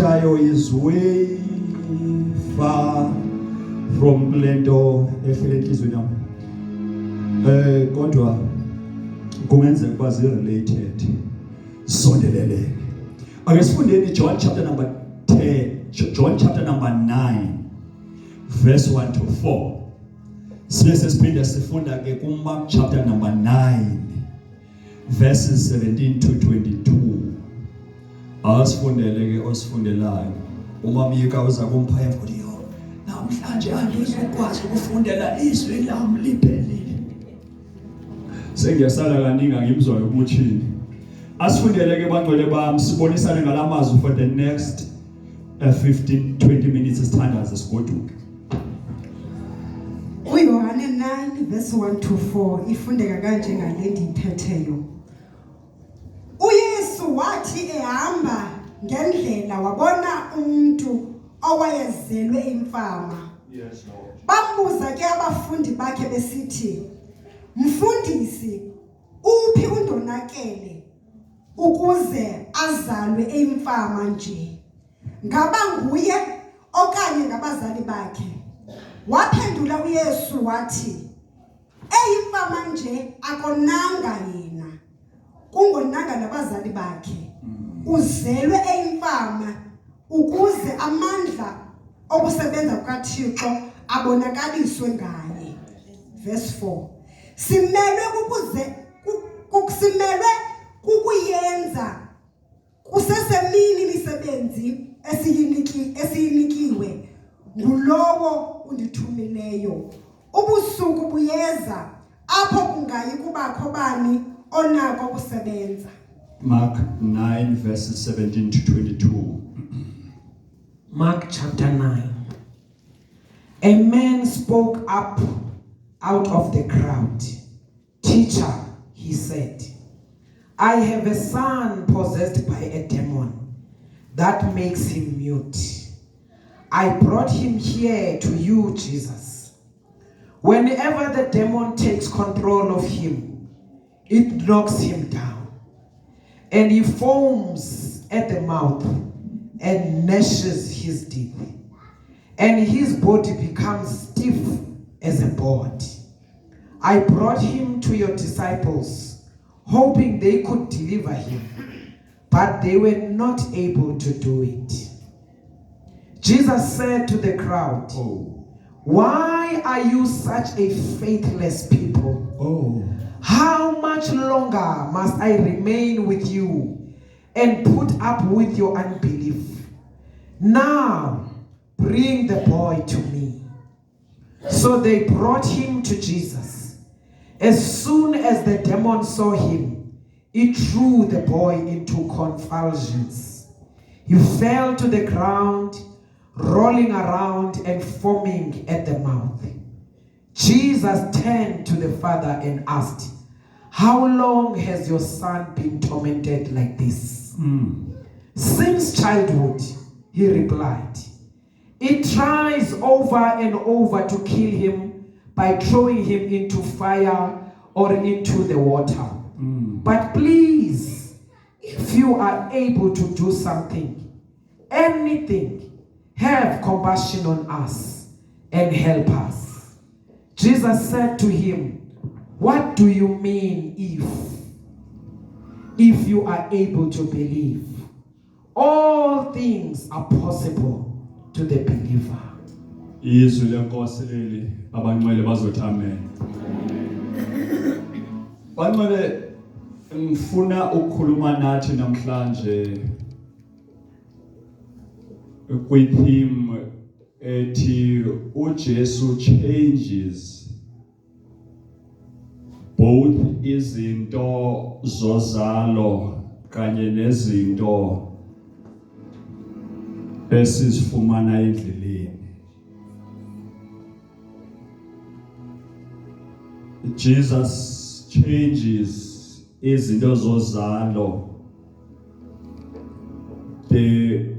Endiyithethayo is way far from kule nto ehlele entliziyweni yam. Kodwa kungenzeka ukuba zi-related, sondelelene. Ake sifundeni John chapter number 10, John chapter number 9 verse 1 to 4. Sibe sesiphinde sifunda ke kuMark chapter number 9 verses 17 to 22. Asifundele ke osifundelayo. Umamyika uza kumpha emva yo. Namhlanje andizukwazi ukufundela, izwi lam liphelile. Sengiyasala kaningi, angimzwa nokuthini. Asifundele ke, bangcwele bami, sibonisane ngalamazwi for the next 15 20 minutes, sithandaze sigoduke. uYohane 9 verse 1 to 4 ifundeka kanje ngale ndiyiphetheyo. UYesu wathi ehamba ngendlela wabona umuntu owayezelwe imfama. Yes, Lord. Bambuza ke abafundi bakhe besithi, "Mfundisi, uphi undonakele ukuze azalwe eyimfama nje? Ngaba nguye okanye ngabazali bakhe?" Waphendula uYesu wathi, "Eyimfama nje akonanga yena, kungonanga nabazali bakhe. Uzelwe eyimfama ukuze amandla okusebenza kukaThixo abonakaliswe ngaye." Verse 4. Simelwe kukuyenza kusesemini imisebenzi esiyinikiwe ngulowo undithumileyo. Ubusuku buyeza apho kungayi kubakho bani onako ukusebenza. Mark 9 verses 17 to 22. Mark chapter 9. A man spoke up out of the crowd. "Teacher," he said, "I have a son possessed by a demon that makes him mute. I brought him here to you, Jesus. Whenever the demon takes control of him, it knocks him down, and he foams at the mouth and gnashes his teeth, and his body becomes stiff as a board. I brought him to your disciples, hoping they could deliver him, but they were not able to do it." Jesus said to the crowd, "Why are you such a faithless people? How much longer must I remain with you and put up with your unbelief? Now bring the boy to me." So they brought him to Jesus. As soon as the demon saw him, it threw the boy into convulsions. He fell to the ground, rolling around and foaming at the mouth. Jesus turned to the father and asked, "How long has your son been tormented like this?" "Since childhood," he replied. "It tries over and over to kill him by throwing him into fire or into the water. But please, if you are able to do something, anything, have compassion on us and help us." Jesus said to him, "What do you mean, if? If you are able to believe, all things are possible to the believer." Izwi lenkosi leli, abangcwele bazothi amen. Bangcwele, ngifuna ukukhuluma nathi namhlanje kwi-theme ethi uJesu changes both izinto zozalo kanye nezinto esizifumana endleleni. Jesus changes izinto zozalo, the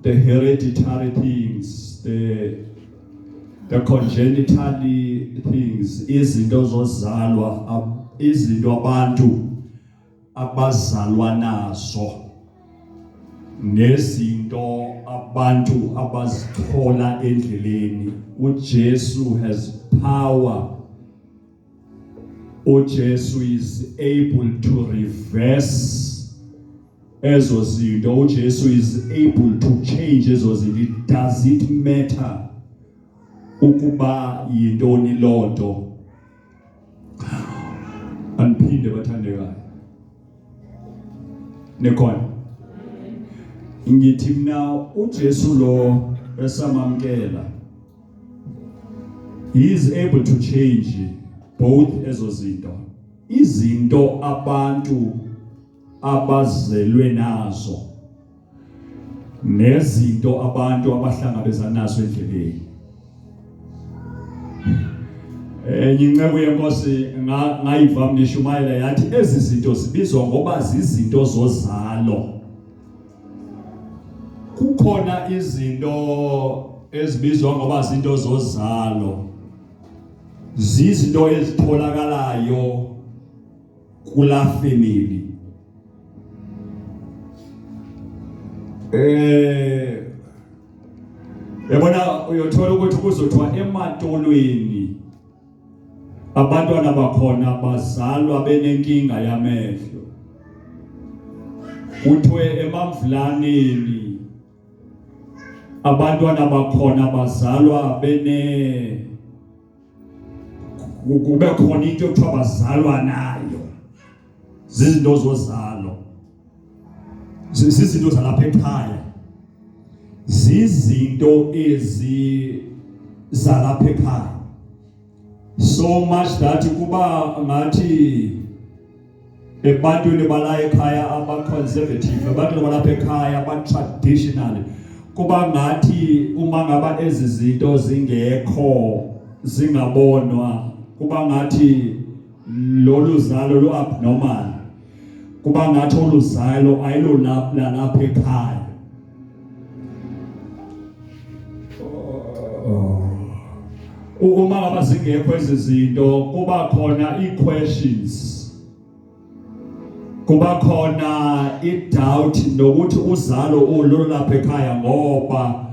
hereditary things, the congenital things, izinto zozalwa, izinto abantu abazalwa nazo. Nezinto abantu abazithola endleleni. uJesu has power. uJesu is able to reverse ezo zinto. uJesu is able to change ezo zinto. It doesn't matter ukuba yintoni lonto. Andiphinde, bathandekayo, nikhona? Ngithi mina uJesu lo esamamkela, he is able to change both ezo zinto, izinto abantu abazelwe nazo nezinto abantu abahlangabezana nazo endleleni. Enye inceku yenkosi ngayiva mnishumayela, yathi ezi zinto zibizwa ngoba zizinto zozalo. Kukhona izinto ezibizwa ngoba zinto zozalo, zizinto ezitholakalayo kula family. Yabona, uyothola ukuthi kuzothiwa ematolweni abantwana bakhona bazalwa benenkinga yamehlo, kuthiwe emamvulaneni abantwana bakhona bazalwa bene kube khona into ekuthiwa bazalwa nayo, zizinto zozalo, zizinto zalapha ekhaya, zizinto ezi zalapha ekhaya, so much that kuba ngathi ebantwini bala ekhaya aba-conservative, ebantwini balapha ekhaya aba-traditional, kuba ngathi uma ngaba ezi zinto zingekho, zingabonwa, kuba ngathi lolu zalo lu-abnormal, kuba ngathi olu zalo ayilo lalapha ekhaya. Uma ngaba zingekho ezi zinto, kuba khona ii-questions, kuba khona i-doubt nokuthi uzalo olu lapha ekhaya, ngoba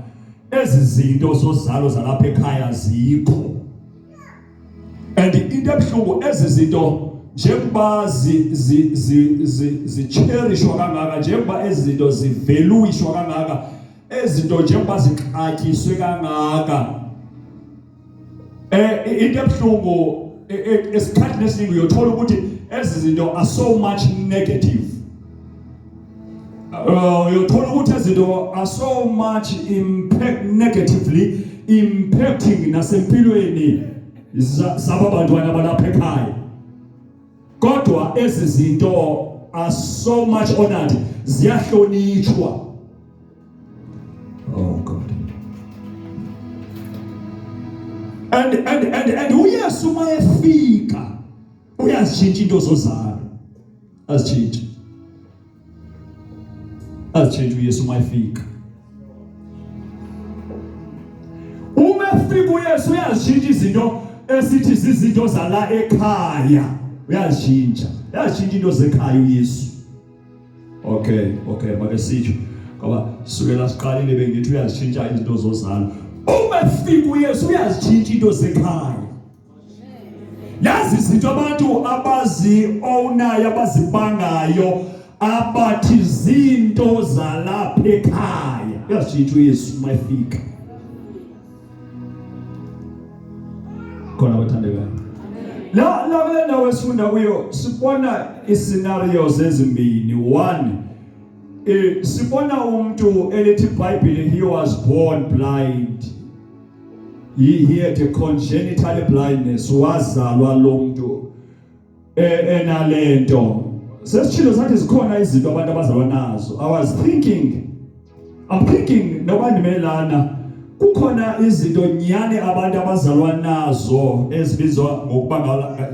ezi zinto zozalo zalapha ekhaya zikho. And into ebuhlungu, ezi zinto njengoba zicherishwa kangaka, njengoba ezi zinto zivaluishwa kangaka, ezinto njengoba zixatyiswe kangaka, into ebuhlungu, esikhathini esiningi uyothola ukuthi ezi zinto are so much negative. Uyothola ukuthi izinto are so much impact negatively impacting nasempilweni zaba bantwana balapha ekhaya, kodwa ezi zinto are so much honored, ziyahlonitshwa. Oh God. And uYesu mayefika uyazitshintsha into zozalo, azitshintshe, azitshintshe uYesu mayefika. Uma efika uYesu uyazitshintsha izinto esithi zizinto zala ekhaya, uyazitshintsha, uyazitshintsha into zekhaya uYesu. Okay, make sitsho ngoba sukela siqalile bengithi uyazitshintsha izinto zozalo. Uma efika uYesu uyazitshintsha into zekhaya. Yazi izinto abantu abazi-ownayo, abazibangayo, abathi zinto zalapha ekhaya, uyazitshintsha uYesu uma efika khona, bathandekayo. La kule ndawo esifunda kuyo sibona i-scenarios ezimbini. One, sibona umuntu elithi iBhayibheli he was born blind. He had a congenital blindness. Wazalwa lo muntu enalento. Sesitshilo sathi zikhona izinto abantu abazalwa nazo. I was thinking, I'm thinking noba ndimelana, kukhona izinto nyani abantu abazalwa nazo ezibizwa ngokuba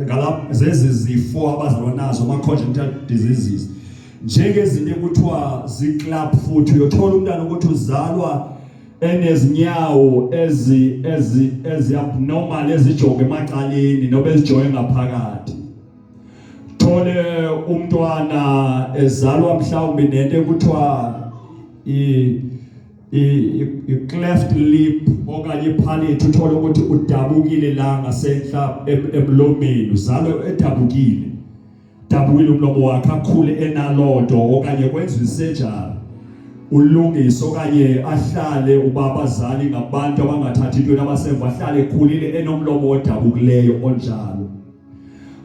ngala zezi zifo abazalwa nazo, ama congenital diseases, njengezinto ekuthiwa zi-club foot. Uyothola umntana ukuthi uzalwa enezinyawo ezi abnormal, ezijonge emacaleni noba ezijonge ngaphakathi. Thole umntwana ezalwa mhlawumbe nento ekuthiwa i-cleft lip okanye ipalate, uthola ukuthi udabukile la ngasenhla emlomeni, uzalwe edabukile, dabukile umlomo wakhe, akhule enalonto, okanye kwenziwe isurgery ulungise, okanye ahlale uba abazali ngabantu abangathathi intweni abasemva, ahlale ekhulile enomlomo odabukileyo onjalo.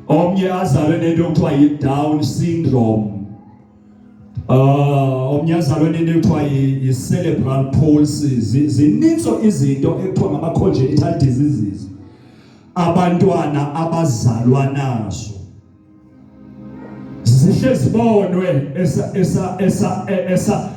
Omnye azalwe nento ekuthiwa yi-Down syndrome. Omnye azalwe nento ekuthiwa yi-cerebral palsy. Zininzi izinto ekuthiwa ngama-congenital diseases abantwana abazalwa nazo, zihle zibonwe esa esa esa esa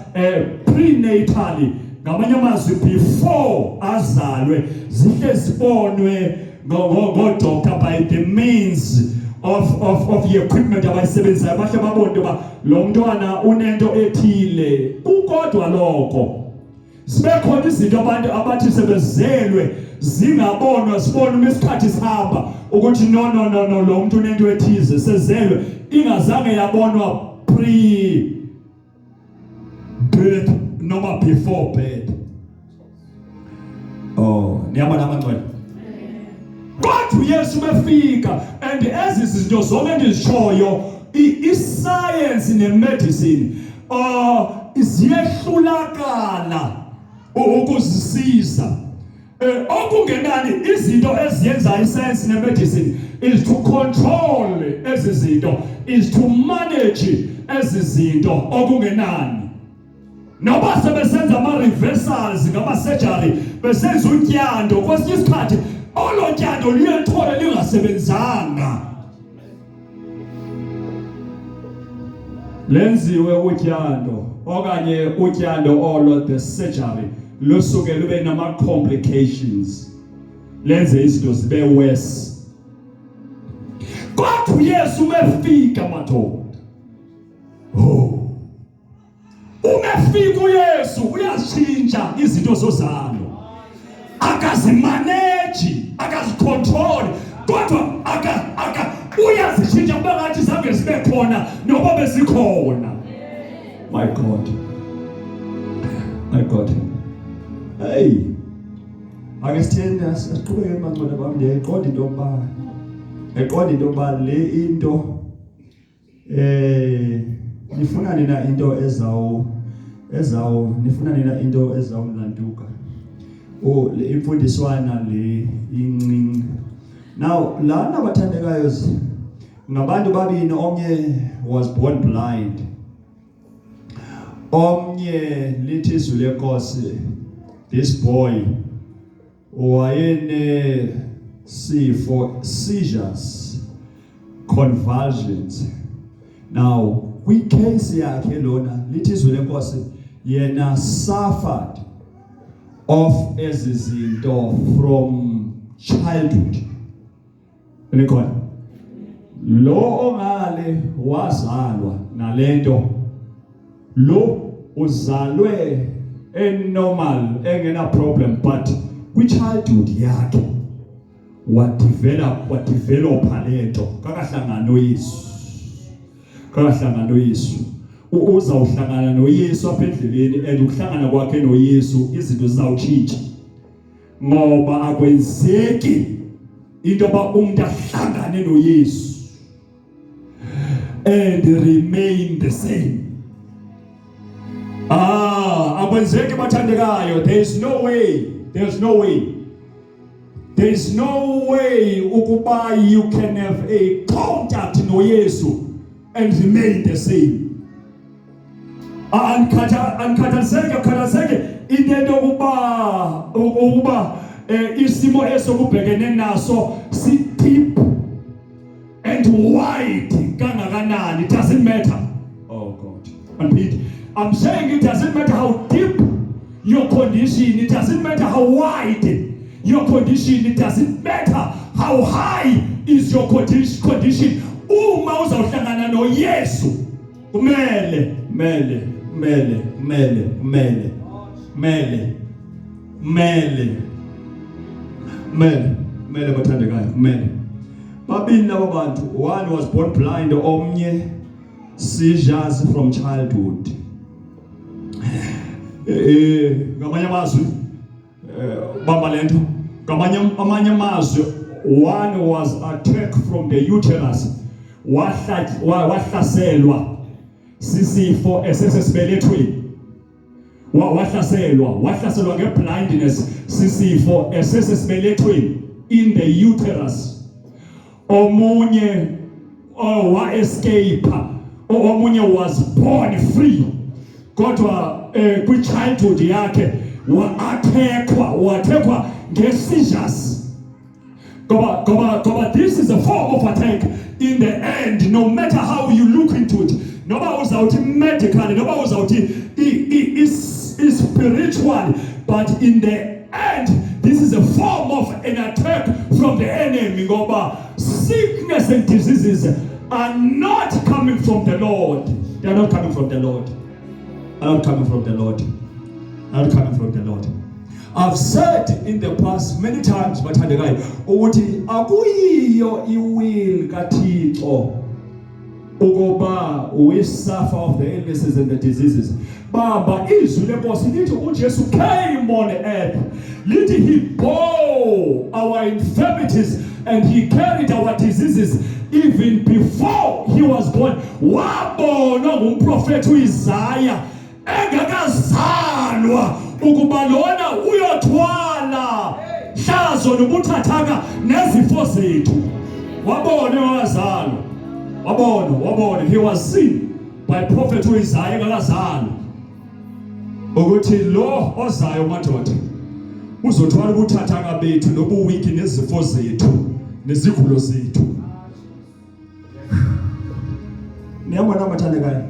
prenatally, ngamanye amazwi before azalwe, zihle zibonwe ngo-doctor by the means of the equipment abayisebenzisayo, bahle babone into yoba lo mntwana unento ethile. Kukodwa lokho zibe khona izinto abantu abathi sebezelwe zingabonwa, zibone uma isikhathi sihamba ukuthi no, no, no, no, lo muntu unento ethize sezelwe, ingazange yabonwa pre birth noma before birth. Oh, niyabona abangcwele, kodwa uYesu befika and ezi zinto zonke endizishoyo, i-science ne-medicine ziyehlulakala ukuzisiza. Okungenani izinto eziyenza iscience nemedicine is to control ezi zinto, is to manage ezi zinto okungenani, noba sebesenza ama-reversals ngama-surgery, besenza utyando, kwesinye isikhathi olo tyando luye lithole lingasebenzanga. Lenziwe utyando okanye utyando olo, the surgery, lusuke lube nama-complications, lenze izinto zibe worse. Kodwa uYesu umefika, madoda. Oh, umefika uYesu, uyazitshintsha izinto zozalo. Akazimaneji, akazicontrol, kodwa aka uyazitshintsha kuba ngathi zange zibe khona noba bezikhona. My God, my God. Hey, ake sitheni, asiqhubeke bangcwele bami. Ndiyayiqonda into yokuba, eqonda into yokuba le into nifuna nina into ezawu nifuna nina into ezawulantuka o le imfundiswana le incinci. Now lana bathandekayo, ngabantu babini. Omnye was born blind, omnye lithi izwi lenkosi this boy wayene sifo seizures, convulsions. Now kwicase yakhe lona, lithi izwi lenkosi yena suffered of ezi zinto from childhood. Nikhona? Lo ongale wazalwa nalento, lo uzalwe enormal, engena problem, but kwi-childhood yakhe wadevelopa lento kakahlangana noYesu, kakahlangana noYesu. Uzawuhlangana noYesu apha endleleni, and ukuhlangana kwakhe noYesu izinto zizawutshintsha, ngoba akwenzeki into yoba umuntu ahlangane noYesu and remain the same. Ah, akwenzeki bathandekayo. There is no way, there is no way, there is no way ukuba you can have a contact noYesu and remain the same. Andikhathaliseki, akukhathaliseki into ukuba isimo esokubhekene naso si deep and wide kangakanani. It doesn't matter. Oh God, repeat, I'm saying it doesn't matter how deep your condition, it doesn't matter how wide your condition, it doesn't matter how high is your condition, uma uzawuhlangana noYesu kumele mele mele mele mele mele mele mele mele bathandekayo, kumele. Babini labo bantu, one was born blind, omnye seizures from childhood. Ngamanye amazwi bamba lento, ngamanye amanye amazwi, one was attacked from the uterus, wahlaselwa sisifo esesesibelethweni, wahlaselwa ngeblindness sisifo esesesibelethweni in the uterus. Omunye wa escape, omunye was born free, kodwa kwi childhood yakhe wa-attackwa nge-seizures. Ngoba this is a form of attack. In the end, no matter how you look into it, noba uzawuthi medically, noba uzawuthi spiritual, but in the end this is a form of an attack from the enemy, ngoba sickness and diseases are not coming from the Lord. They are not coming from the Lord. Are not coming from the Lord. Are not coming from the Lord. I've said in the past many times, bathandekayo, ukuthi akuyiyo iwill kaThixo ukuba we suffer of the illnesses and the diseases. Bamba izwi lenkosi lithi uJesu came on earth, lithi he bore our infirmities and he carried our diseases even before he was born. Wabonwa ngumprofeti uIsaya engakazalwa ukuba lona uyothwala hlazo nobuthathaka nezifo zethu. Wabona wazalwa, wabona, he was seen by prophet uIsaya engakazalwa ukuthi lo ozayo madoda uzothwala ubuthathaka bethu nobuwiki nezifo zethu nezigulo zethu. Niyabona bathandekayo,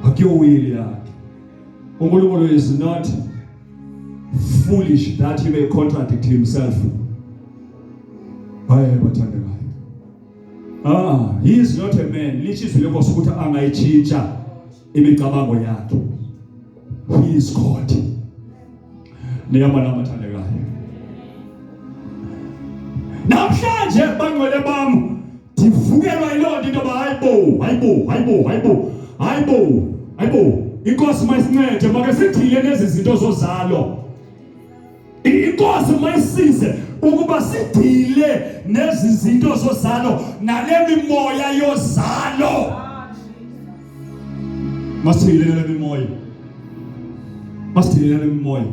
akuyo will yakhe. uNkulunkulu is not foolish that he may contradict himself. Hayi bathandekayo, he is not a man, lithi izwi lenkosi, ukuthi angayitshintsha imicabango yakhe. He is God. Niyabona bathandekayo, namhlanje bangcwele bam, ndivukelwa yiloo nto, into yoba hayibo, hayibo, hayibo, hayibo, hayibo, hayibo, inkosi mayisincede, make sidile nezi zinto zozalo. Inkosi mayisize ukuba sidile nezi zinto zozalo nale mimoya yozalo. Masidile nale mimoya, masidile nale mimoya.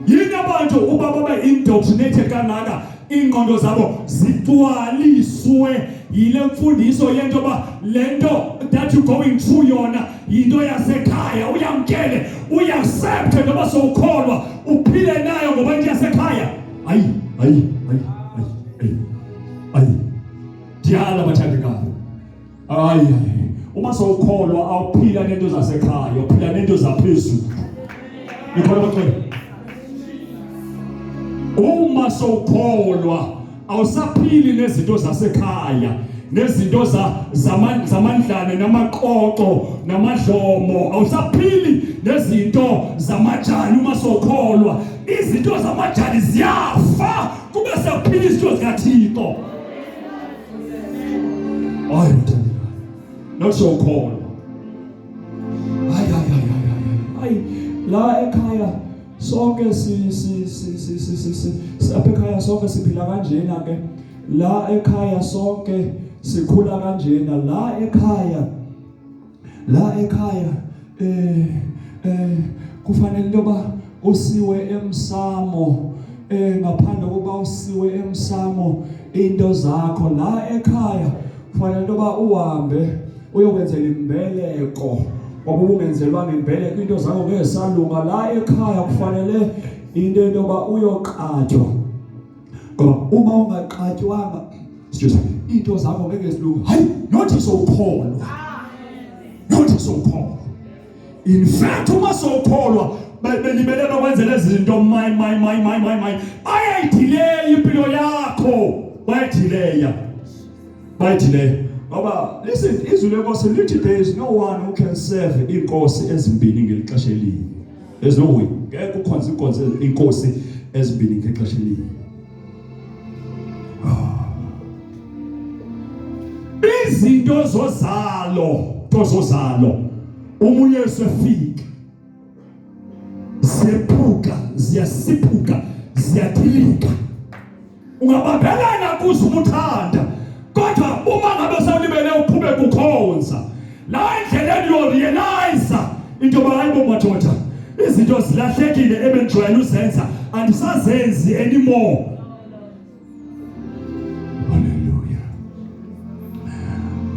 Yini abantu uba babe indoctrinated kangaka, iingqondo zabo zigcwaliswe yile mfundiso yento yoba le nto that you going through yona yinto yasekhaya, uyamkele, uyiaccepte noba sowukholwa, uphile nayo ngoba into yasekhaya? Hayi, hayi, hayi, hayi, hayi, hayi, ndiyala bathandekayo. Hayi, uma sowukholwa awuphila nento zasekhaya, uphila nento zaphezulu. Nikholwa bacela? Uma sowukholwa awusaphili nezinto zasekhaya, nezinto zamandlane namaqoqo namadlomo, awusaphili nezinto zamajani. Uma sowukholwa izinto zamajani ziyafa, kube sekuphila izinto zikaThixo. Hayi bathandekayo, not sowukholwa. Hayi, hayi, hayi, hayi, hayi, la ekhaya sonke si si si si si si si apha ekhaya sonke siphila kanjena ke, la ekhaya sonke sikhula kanjena, la ekhaya, la ekhaya kufanele intoba usiwe emsamo, ngaphandle kokuba usiwe emsamo into zakho la ekhaya kufanele intoba uhambe uyokwenzela imbeleko, ngoba ubungenzelwanga imbeleko into zakho ngeke salunga. La ekhaya kufanele into yoba uyoqatywa, ngoba uma ungaqatywanga, excuse me, into zakho ngeke zilunge. Hayi, nothi sowukholwa, nothi sowukholwa. In fact, uma sowukholwa belibele bakwenzela izinto, my my my my my my, bayayidelaya impilo yakho, bayayidelaya, bayayidelaya. Ngoba listen, izwi lenkosi lithi there is no one who can serve inkosi ezimbini ngelixesha elinye. There's no way, ngeke ukhonze inkosi ezimbini ngexesha elinye. Izinto zozalo, to zozalo. Uma uYesu efika ziyephuka, ziyasiphuka, ziyadilika. Ungabambelana kuzo uma uthanda, kodwa uma ngabe sewulibele uqhubeka ukhonza la endleleni, uyorealize into yoba hayibo madoda, izinto zilahlekile ebendijwayele uzenza, andisazenzi anymore. Haleluya.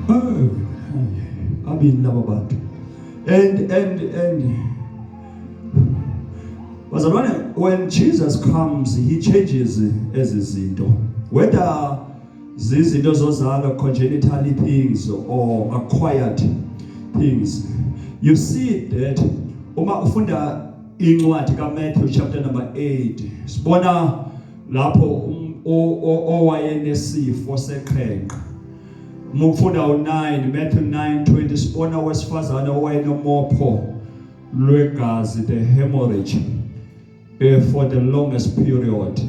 Oh, abini laba bantu. And bazalwane, when Jesus comes, he changes ezi zinto, whether zizinto zozalo, congenital things, or acquired things. You see that uma ufunda incwadi kaMatthew chapter number 8, sibona lapho owayenesifo seqhenqa. Uma ufunda u9, Matthew 9:20, sibona wesifazane owayenomopho lwegazi, the hemorrhage, for the longest period.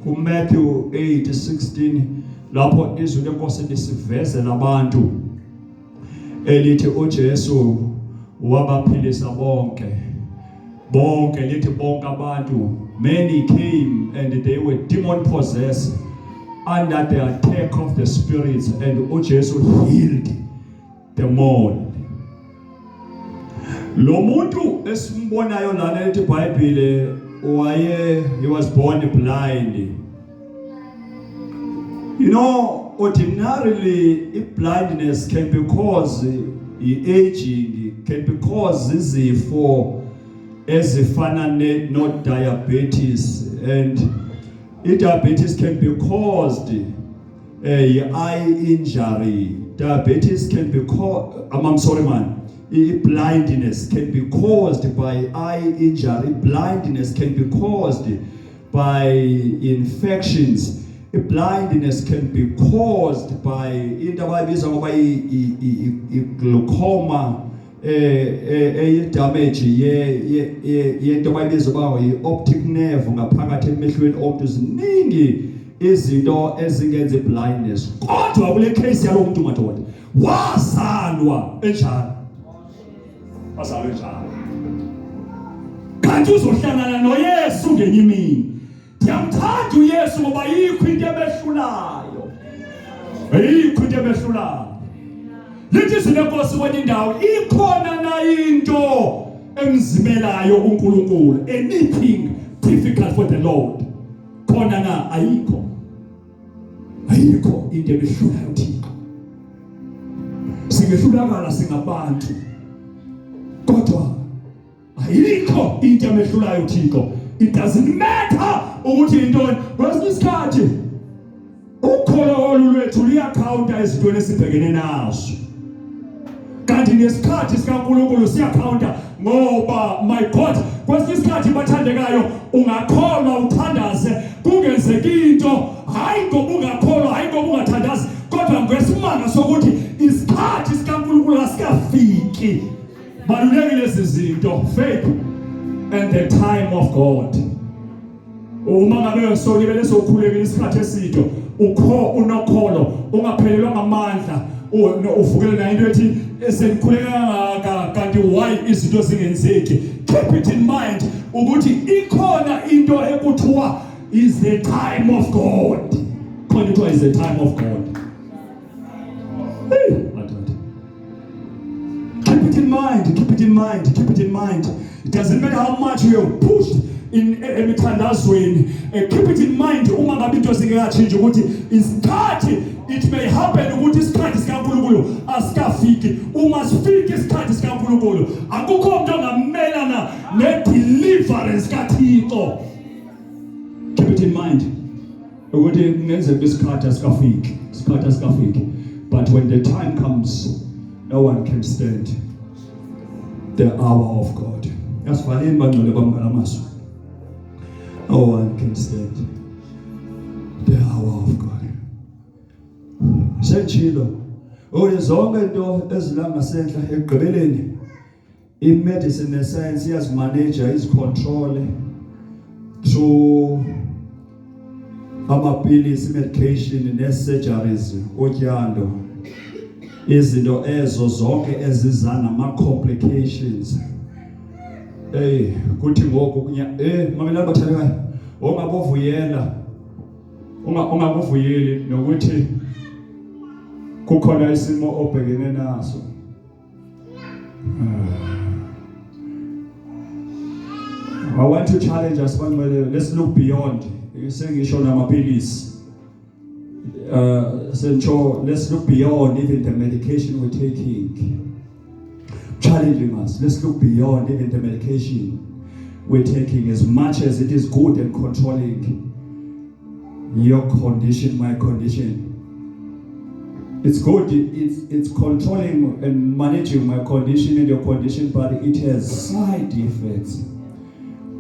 KuMatthew 8:16, lapho izwi lenkosi lisivezela abantu elithi uJesu wabaphilisa bonke bonke, lithi bonke abantu, many came and they were demon possessed, under the attack of the spirits, and uJesu healed them all. Lo muntu esimbonayo lana, ethi iBhayibhile waye, he was born blind. Ordinarily i-blindness can be caused i-aging, can be caused izifo ezifana ne no diabetes, and i-diabetes can be caused eye injury. Diabetes can be caused, I'm sorry man, i-blindness can be caused by eye injury. Blindness can be caused by infections. Blindness can be caused by into abayibiza ngoba i-glaucoma, eyi damage ye yento abayibiza uba i-optic nerve ngaphakathi emehlweni omuntu. Ziningi izinto ezingenza i-blindness, kodwa kule case yalo muntu madoda, wazalwa enjalo, wazalwa enjalo, kanti uzohlangana noYesu ngenye imini. Ndiyamthanda uYesu ngoba ayikho into emehlulayo, ayikho into emehlulayo. Lithi izwi lenkosi kwenye indawo, ikhona na into emzimelayo uNkulunkulu? Anything difficult for the Lord? Khona na? Ayikho, ayikho into emehlulayo uThixo. Singehlulakala singabantu, kodwa ayikho into emehlulayo uThixo. It doesn't matter ukuthi intoni. Kwesinye isikhathi ukholo olu lwethu luyacounta ezintweni esibhekene nazo, kanti nesikhathi sikaNkulunkulu siyacounta, ngoba my God, kwesinye isikhathi bathandekayo, ungakholwa uthandaze kungenzeki into, hayi ngoba ungakholwa, hayi ngoba ungathandazi, kodwa ngesimanga sokuthi isikhathi sikaNkulunkulu asikafiki. Balulekile lezi zinto, faith and the time of God. Uma ngabe solibele sokhulekile isikhathi eside, ukho unokholo, ungaphelelwa ngamandla, uvukele nayo into ethi esenikhuleka kangaka kanti why izinto zingenzeki. Keep it in mind ukuthi ikhona into ekuthiwa is the time of God. Khona kuthiwa is the time of God. Hey madoda, keep it in mind, keep it in mind, keep it in mind. It doesn't matter how much you have pushed in emithandazweni, keep it in mind uma ngabe into zingekatshintshi ukuthi isikhathi, it may happen ukuthi isikhathi sikaNkulunkulu asikafiki. Uma sifika isikhathi sikaNkulunkulu, akukho umuntu ongamelana ne-deliverance kaThixo. Keep it in mind ukuthi kungenzeka isikhathi asikafiki, isikhathi asikafiki, but when the time comes, no one can stand the hour of God. Yasivaleni bangcwele bamngalamazwi. No one can stand the hour of God. Sentshilo ukuthi zonke into ezila ngasenhla, ekugqibeleni i-medicine ne-science iyazimanage, izicontrol through amapilisi, medication ne-surgeries, utyando. Izinto ezo zonke eziza nama complications. Hey, kuthi ngoku kunya mamelani bathandekayo, ongabovuyela ungakuvuyeli nokuthi kukhona isimo obhekene naso. I want to challenge us bangcwele, let's look beyond. Sengisho namaphilisi. Sentsho, let's look beyond even the medication we're taking. Challenging us, let's look beyond even the medication we're taking, as much as it is good and controlling your condition, my condition. It's good, it's controlling and managing my condition and your condition, but it has side effects.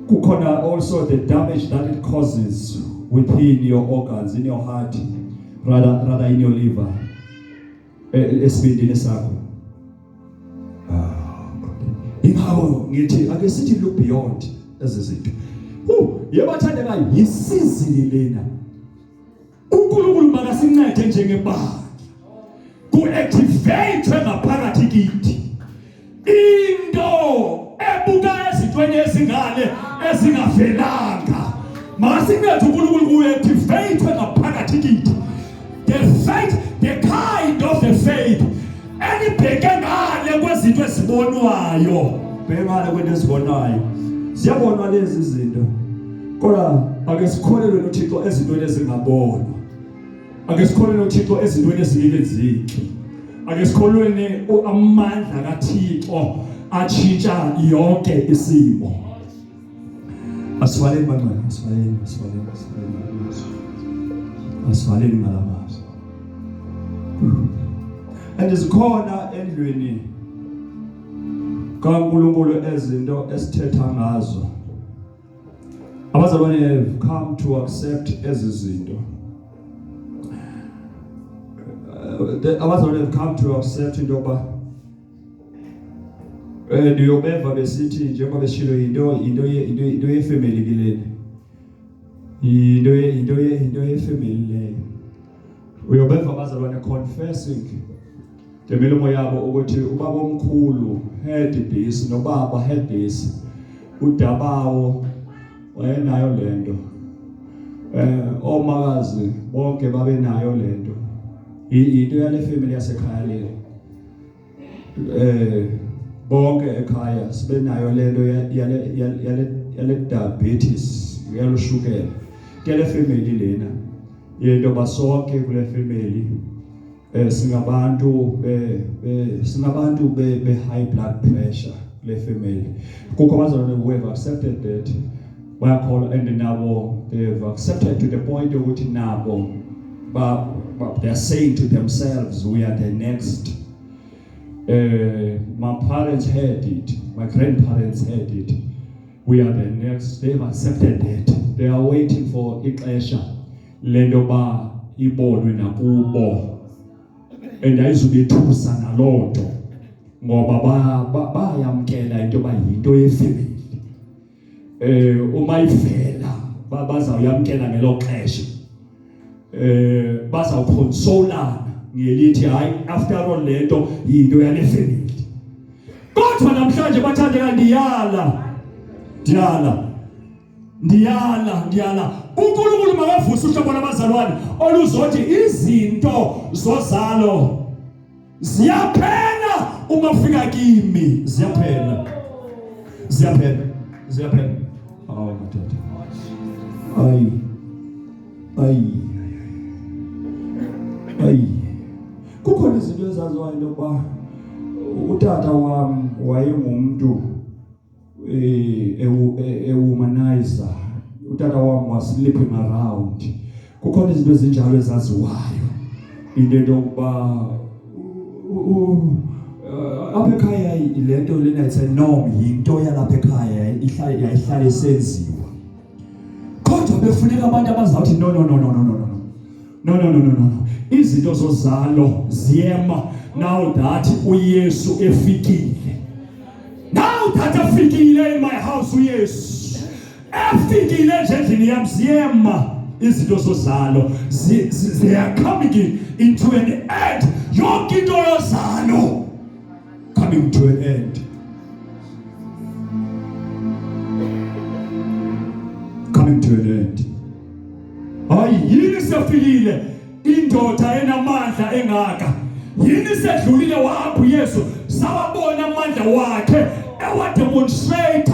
Kukhona also the damage that it causes within your organs, in your heart, rather in your liver, esibindini sakho. Ingakho ngithi ake sithi look beyond ezi zinto. Yebathandekayo, yisizini lena. uNkulunkulu makasincede njengebandla ku-activate ngaphakathi kithi into ebuka ezintweni ezingale ezingavelanga. Makasincede uNkulunkulu ku-activate ngaphakathi kithi the faith, the kind of the faith enibheke ngale kwezinto ezibonwayo. Bheke ngale kwento ezibonwayo, ziyabonwa lezi zinto, kodwa ake sikholelwe noThixo ezintweni ezingabonwa. Ake sikholelwe noThixo ezintweni ezingekenzeki. Ake sikholweni amandla kaThixo atshintsha yonke isimo. Asivaleni bangcwele, asivaleni, asivaleni, asivaleni, asivaleni ngalamazwi. And zikhona endlwini kaNkulunkulu ezinto esithetha ngazo. Abazalwane have come to accept ezi zinto. Abazalwane have come to accept into yokuba ndiyobeva besithi, njengoba besishilo, into yefamily ke lena, into yefamily leyo. Uyobeva abazalwane confessing ngemilomo yabo ukuthi ubaba omkhulu had this, nobaba had this, udabawo wayenayo lento, omakazi bonke babenayo lento, into yale family yasekhaya le, bonke ekhaya sibenayo lento yale diabetes, yaloshukela, yale family lena, yento basonke kule family, singabantu be high blood pressure kule family. Kukho abazalwane who have accepted that, bayakholwa, and nabo they have accepted to the point yokuthi nabo ba they are saying to themselves, "We are the next. My parents had it, my grandparents had it, we are the next." They've accepted that. They are waiting for ixesha lento ba ibonwe nakubo, and ayizubethusa naloo nto ngoba bayamkela into yoba yinto yefamily. Uma ivela bazawuyamkela ngelo xesha, bazawuconsolana ngelithi, "Hayi, after all lento yinto yale family." Kodwa namhlanje bathandeka, ndiyala, ndiyala, ndiyala, ndiyala, uNkulunkulu makavuse uhlobo lwabazalwane oluzothi izinto zozalo ziyaphela uma ufika kimi, ziyaphela, ziyaphela, ziyaphela. Awu madoda, ayi, ayi, ayi, kukhona izinto ezaziwayo into yokuba utata wam wayengumuntu ewomanizer, utata wam was sleeping around. Kukhona izinto ezinjalo ezaziwayo, into yokuba apha ekhaya le nto lena, it's a norm, yinto yalapha ekhaya, yayihlale isenziwa. Kodwa befuneka abantu abazawuthi, "No, no, no, no, no, no, no, no, no, no, no, no, izinto zozalo ziyema now that uYesu efikile. Now that efikile in my house, uYesu efikile nje endlini yam, ziyema." Izinto zozalo they are coming into an end. Yonke into yozalo coming to an end. Coming to an end. Hayi, yini sefikile indoda enamandla engaka? Yini sedlulile wahamba uYesu, sawabona amandla wakhe ewademonstrate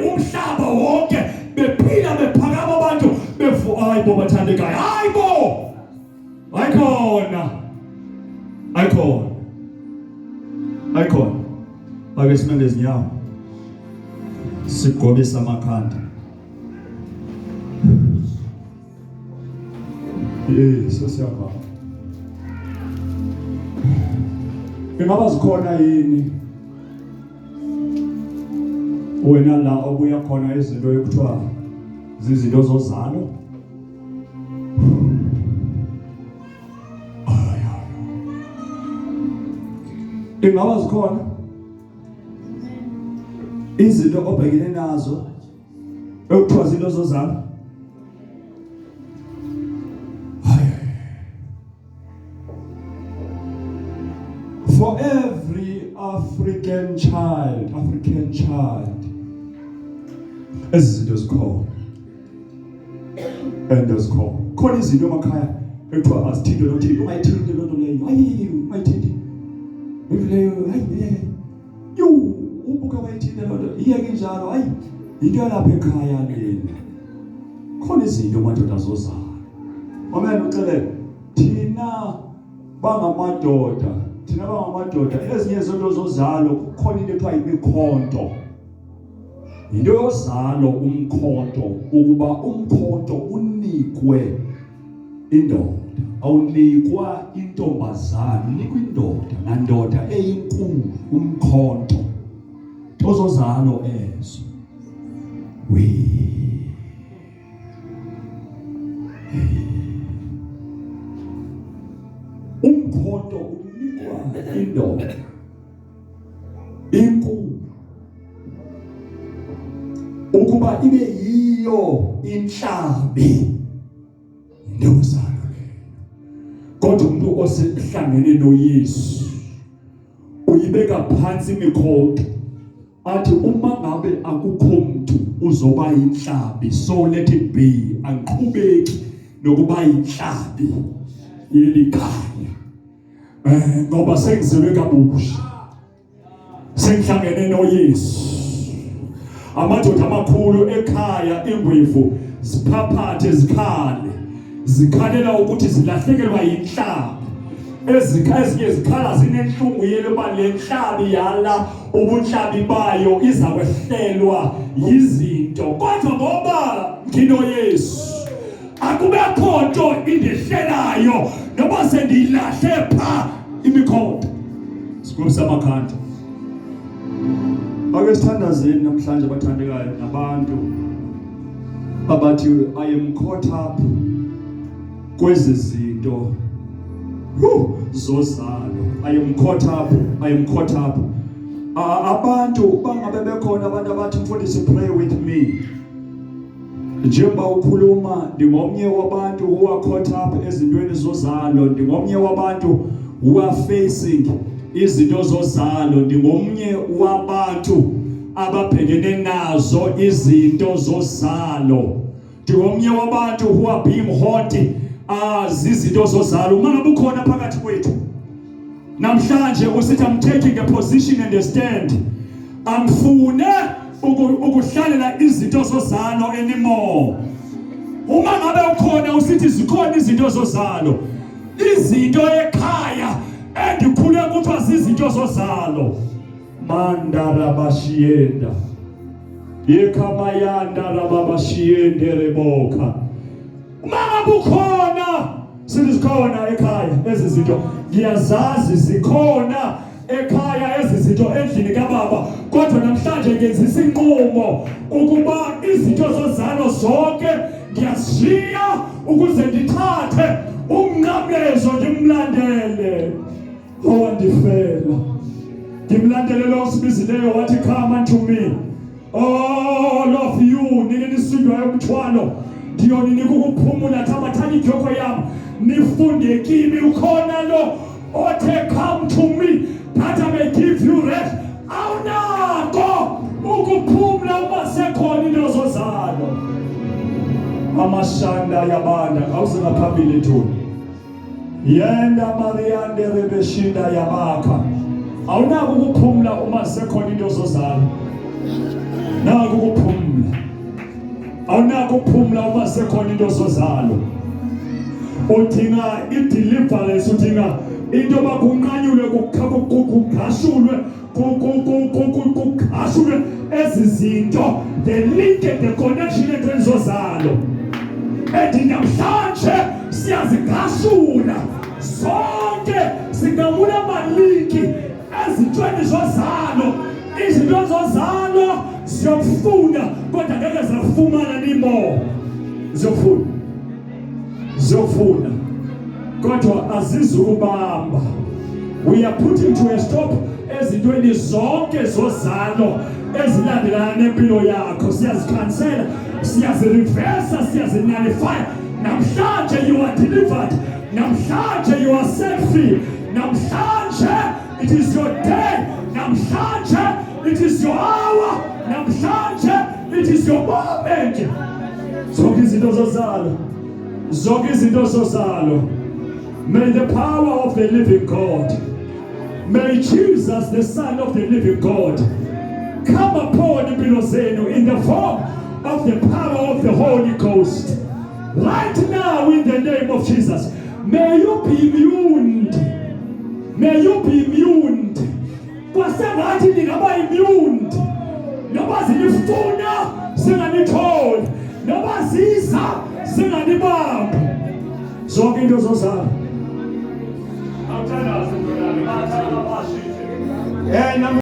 umhlaba wonke, bephila bephakama abantu bevu. Hayi bo, bathandekayo, hayi bo, ayikhona, ayikhona, ayikhona. Ake sime ngezinyawo, sigobisa amakhanda. Sesiyabhala. Ingaba zikhona yini wena la obuya khona izinto ekuthiwa zizinto zozalo? Ay, ay. Ingaba zikhona izinto obhekene nazo ekuthiwa izinto zozalo? Ay. For every African child, ezi zinto zikhona and zikhona. Khona izinto emakhaya ekuthiwa azithintwe nothini, ungayithinti loo nto leyo, hayi, ungayithinti into leyo, hayi, hayi, yu ubuka wayithinta loo nto, iyeke injalo, hayi, yinto yalapha ekhaya lena. Khona izinto, madoda, zozalo. Amen. Uxelele thina bangamadoda, thina bangamadoda, ezinye izinto zozalo, kukhona into ekuthiwa imikhonto. Into yozalo, umkhonto, ukuba umkhonto unikwe indoda, awunikwa intombazana, unikwa indoda, nandoda eyinkulu umkhonto. Tozozalo ezo. We umkhonto unikwa indoda inkulu ukuba ibe yiyo inhlabi, into yozalo leyo. Kodwa umuntu osehlangene noYesu uyibeka phansi imikhonto, athi uma ngabe akukho umuntu uzoba inhlabi, so let it be, angiqhubeki nokuba inhlabi yelikhaya ngoba sengizelwe kabusha, sengihlangene noYesu. Amadoda amakhulu ekhaya, ingwevu ziphaphathe, zikhale, zikhalela ukuthi zilahlekelwa yinhlabi. Ezinye zikhala zinenhlungu yeloba le nhlabi yala ubunhlabi bayo iza kwehlelwa yizinto, kodwa ngoba nginoYesu akubekho nto indihlelayo noba sendiyilahle pha imikhonto. Sigobisa amakhanda, ake sithandazeni namhlanje, abathandekayo, nabantu abathi I am caught up kwezi zinto zozalo. I am caught up, I am caught up. Abantu bangabe bekhona abantu abathi, "Mfundisi, pray with me. Njengoba ukhuluma, ndingomnye wabantu who are caught up ezintweni zozalo, ndingomnye wabantu who are facing izinto zozalo, ndingomnye wabantu ababhekene nazo izinto zozalo, ndingomnye wabantu who are being haunted zizinto zozalo." Uma ngabe ukhona phakathi kwethu namhlanje usithi, "I'm taking a position and a stand, angifune ukuhlalela izinto zozalo anymore." Uma ngabe ukhona usithi zikhona izinto zozalo, izinto ekhaya endikhule kuthiwa zizinto zozalo, mandarabashiyenda yekhamayanda rababashiyende reboka. Uma ngabe ukhona sithi zikhona ekhaya ezi zinto, ngiyazazi zikhona ekhaya ezi zinto endlini kababa, kodwa namhlanje ngenza isinqumo ukuba izinto zozalo zonke ngiyazishiya ukuze ndithathe umnqamlezo ndimlandele owandifela, ndimlandele lo sibizileyo wathi, 'Come unto me, all of you nini nisindwayo umthwalo. Ndiyoninika ukuphumula. Thabathani idyokhwe yam nifunde kimi. Ukhona lo othe, "Come to me that I may give you rest." Awunako ukuphumla uma sekhona into zozalo. Amashanda yabanda awuze ngaphambili ntoni yenda Mariande rebeshinda yabakha. Awunako ukuphumla uma sekhona into zozalo. Nako ukuphumla, awunako ukuphumla uma sekhona into zozalo. Udinga i-deliverance, udinga into yoba kunqanyulwe, kugashulwe, kugashulwe ezi zinto, the link and the connection entweni zozalo. And namhlanje siyazigashula zonke, singamula amalinki ezintweni zozalo. Izinto zozalo ziyokufuna, kodwa ngeke zafumana anymore. Ziyokufuna, ziyokufuna, kodwa azizukubamba. We are putting to a stop ezintweni zonke zozalo ezilandelana nempilo yakho. Siyazikhansela, siyazireversa, siyazinullify. Namhlanje you are delivered, namhlanje you are set free, namhlanje it is your day, namhlanje it is your hour, namhlanje it is your moment. Zonke izinto zozalo, zonke izinto zozalo, may the power of the living God, may Jesus, the Son of the living God, come upon impilo zenu in the form of the power of the Holy Ghost right now. In the name of Jesus, may you be immune, may you be immune. Kwasengathi ningaba immune, noba zinifuna singanitholi, noba ziza singanibambi. Zonke into zozalo. Awuthandaze, mntwana, bathanda bashithe. Nami.